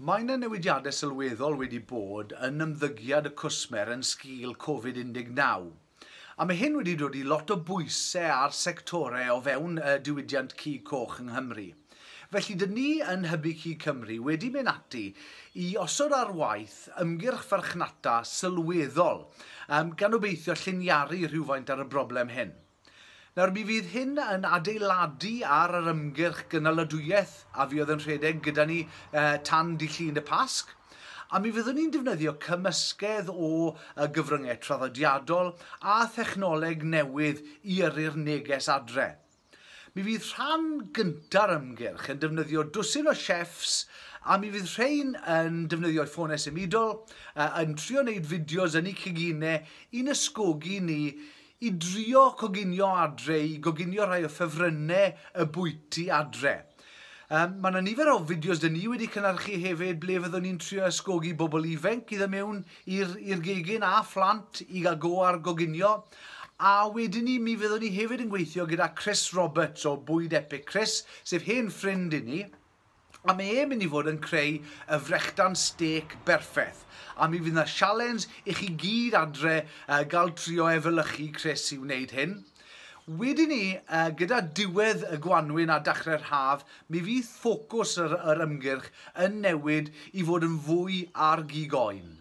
Mae yna newidiadau sylweddol wedi bod yn ymddygiad y cwsmer yn sgil Covid-19. A mae hyn wedi dod i lot o bwysau ar sectorau o fewn y diwydiant cig coch yng Nghymru. Felly, dyn ni yn Hybu Cig Cymru wedi mynd ati i osod ar waith ymgyrch farchnata sylweddol, gan obeithio lliniaru rhywfaint ar y broblem hyn. Nawr, mi fydd hyn yn adeiladu ar yr ymgyrch gynaladwyaeth a fuodd yn rhedeg gyda ni tan Dydd Llun y Pasg, a mi fyddwn ni'n defnyddio cymysgedd o gyfryngau traddodiadol a thechnoleg newydd i yrru'r neges adre. Mi fydd rhan gynta'r ymgyrch yn defnyddio dwsin o chefs, a mi fydd rhain yn defnyddio ffonau symudol, yn trio wneud fideos yn eu ceginau i'n ysgogi ni i drio coginio adre, i goginio rhai o ffefrynnau y bwyty adre. Mae yna nifer o fideos dyn ni wedi cynhyrchu hefyd ble fyddwn ni'n trio ysgogi bobl ifanc i ddod mewn i'r gegin a phlant i gael go ar goginio. A wedyn ni, mi fyddwn ni hefyd yn gweithio gyda Chris Roberts o Bwyd Epic Chris, sef hen ffrind i ni. A mae e'n mynd i fod yn creu y frechdan stêc berffaith. A mi fydd yna sialens i chi gyd adre gael trio efelychu Chris i wneud hyn. Wedyn ni, gyda diwedd y gwanwyn a dechrau'r haf, mi fydd ffocws yr ymgyrch yn newid i fod yn fwy ar gig oen.